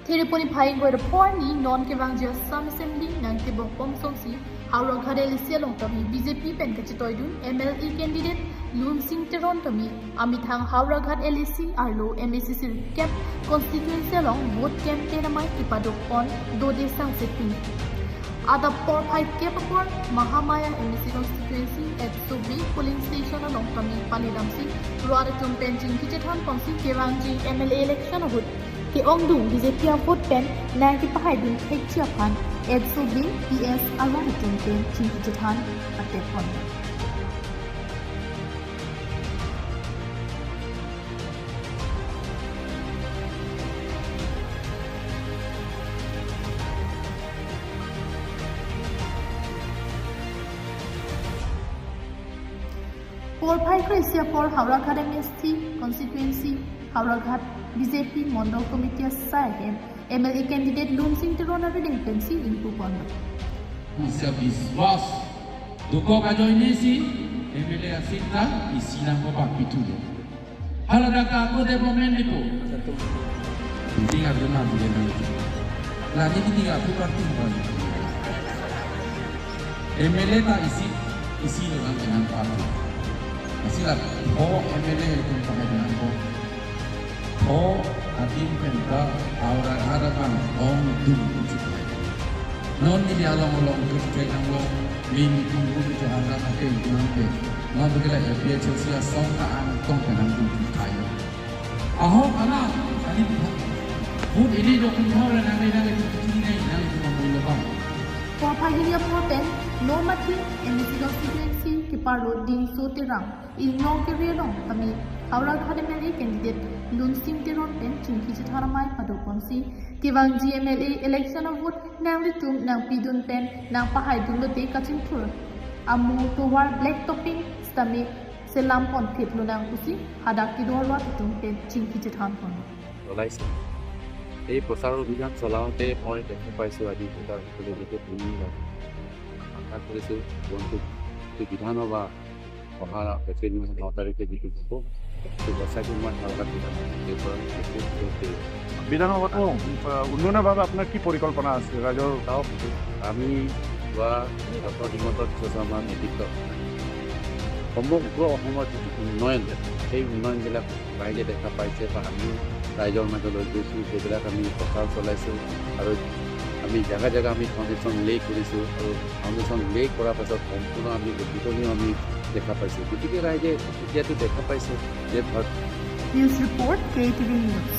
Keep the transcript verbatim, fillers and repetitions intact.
Thereponi phai ingkoi ra pho arni non kevangji Assam Assembly nangtebok pom songsi Howraghat L A C along tame B J P pen kachetoidun M L A candidate Lunsing Teron tame amethang Howraghat L A C arlo M A C sirkep constituency along vote campaign amei kepadopon dode sangse pini. Adap porphai kep apor Mahamaya M A C constituency at Subi polling station along tame pali damsi rat atum pen chingki chethan ponsi kevangji M L A election ahut ke-ongdung B J P avote pen nangkepahaidun thekji aphan at Subi P S arat atum pen chingki chethan patepon. Porphai kre-isi apor Howraghat M S T constituency, Howraghat B J P Mondol Committee asai ahem M L A candidate Lunsing Teron arideng pensi ingpupon. Bisa biswas dokok ajoine si M L A asit ta isi nangpapak pithulo. Hala dak ako development dipo. Hindi nga dun na bigyan ng. Lagi hindi nga ako party ba. M L A ta isi, isi lo lang dengan party. Masih lah, oh, M L A itu pakai dengan ko. Oh, adim penta, aura ada bang, ong dum. Non neli along along ke ke nang lo, mimi tum tum ke handa na ke nang ke. Non ke la A P H L C asong ka ang tong ke nang tum tayo. Ahok ala, kali, food ini do tum thau la nang nang tum tum nang nang tum tum lo bang. Porphai hini apor pen, non mati, M A C constituency kepado Dingso Terang, inglong kere along tame Howraghat M L A candidate Lunsing Teron pen chingki chethan amei padoponsi kevangji M L A election avote nanglitum nangpidun pen nangpahaidun lote kachingthur amu tovar black topping sitame selam ponphit lonang pusi hadak kedo rat atum pen chingki chethan pon. চলাইছে। এই প্ৰচাৰ অভিযান চলাওঁতে মই দেখা পাইছোঁ আজি ভোটাৰসকলে যিটো ধুনীয়া আশা কৰিছোঁ বন্ধু বিধানসভা অহা এপ্ৰিল মাহৰ ন তাৰিখে যিটো হ'ব, সেইটো সঁচাকৈ মই ভাল লাগিছে। বিধানসভাত, অ, উন্নয়নৰ বাবে আপোনাৰ কি পৰিকল্পনা আছে ৰাইজৰ? চাওক, আমি যোৱা ডক্টৰ হিমন্ত বিশ্ব শৰ্মাৰ নেতৃত্বত সমগ্ৰ অসমৰ যিটো উন্নয়ন, সেই উন্নয়নবিলাক ৰাইজে দেখা পাইছে বা আমিও ৰাইজৰ মাজলৈ গৈছোঁ, সেইবিলাক আমি প্ৰচাৰ চলাইছোঁ আৰু আমি জেগা জেগা আমি ফাউণ্ডেশ্যন লে কৰিছোঁ আৰু ফাউণ্ডেশ্যন লে কৰাৰ পাছত সম্পূৰ্ণ আমি উদ্বোধনীও আমি দেখা পাইছোঁ। গতিকে ৰাইজে এতিয়াতো দেখা পাইছে যে Bharat News report, K T V News.